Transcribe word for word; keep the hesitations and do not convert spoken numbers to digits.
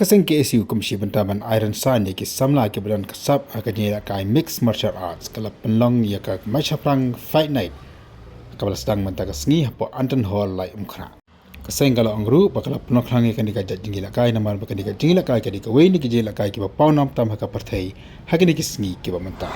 Ka seng K S U kum shi bynta ban ai rynsan ïa ki samla kiba don ka sap ha ka jingïalehkai Mixed Martial Arts ka la pynlong ïa ka Mashaphrang Fight Night kaba la sdang mynta ka sngi hapoh Anton Hall, Laitumkhrah. Ka seng ka la ong ruh ba ka la pynlong khlaiñ ïa kane ka jait jingïalehkai namar ba kane ka jingïalehkai ka dei kawei na ki jingïalehkai kiba pawnam tam ha ka pyrthei ha kine ki sngi kiba mynta.